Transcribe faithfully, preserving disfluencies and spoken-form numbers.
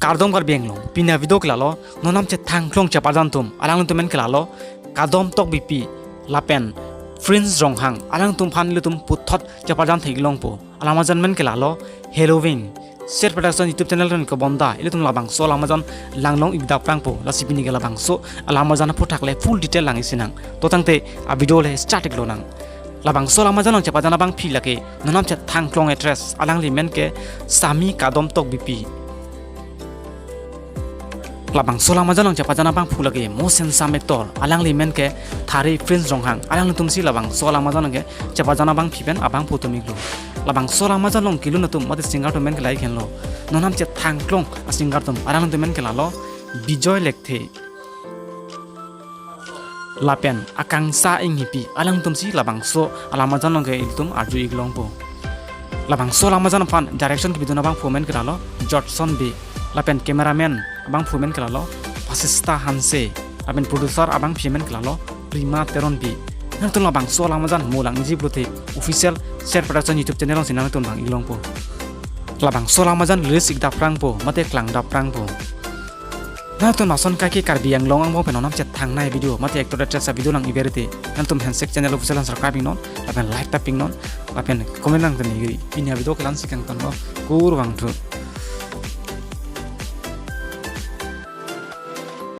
Kardom Karbi Anglong, pini a-video ke lalo, non namchethang klong chepajan atum, alanglitum amen ke lalo, Kadom Tokbipi, lapen Prince Ronghang, alangtum aphan ilitum puthot chepajan thek-ik longpo. Alam ajan amen ke lalo, Halloween. Set Production YouTube channel pen kebonda, ilitum labangso alam ajan langlong-ik daprangpo, lasi pini ke labangso alam ajan aphuthak le full detail lang-ik sinang. To tangte a-video le start-ik lonang. Labangso alam ajan along chepajan abangpi lake, non namchethang klong actress, alangli amen ke Sami Kadom Tokbipi. Labangso alam ajan along chepajan abangpo lake most handsome actor, alangli amen ke Thari Prince Ronghang, alanglitumsi labangso alam ajan along ke chepajan abangpi pen abangpo atum iklo. Labangso alam ajan along kelun atum mate singer atum amen ke lahai henlo. Non namchethang klong a-singer atum, alanglitum amen ke lalo, Bijoy Lekthe, lapen Akangsha Enghipi, alangtumsi labangso alam ajan along ke ilitum arju-ik longpo. Labangso alam ajan aphan direction kepidun abangpo amen ke lalo, Judson Bey, lapen cameraman abangpo amen ke lalo, Vasistha Hanse, lapen producer abangpi amen ke lalo, Prima Teronpi. Nangtum labangso alam ajan mo lang-ikji pulote official Set Production YouTube channel alongsi nangtum lang-ik longpo. Labangso alam ajan release-ik daprangpo, mate klang daprangpo. Nangtum lason kaike Karbi Anglong angbong pen non namchethangnei video, mate actor actress a-video lang-ik ber te, nangtum handshake channel official an subscribe-ik non, lapen like tap-ik non, lapen comment nangtum-ik ri. Pini a-video ke la-ansi kangtonlo, kurvangthu.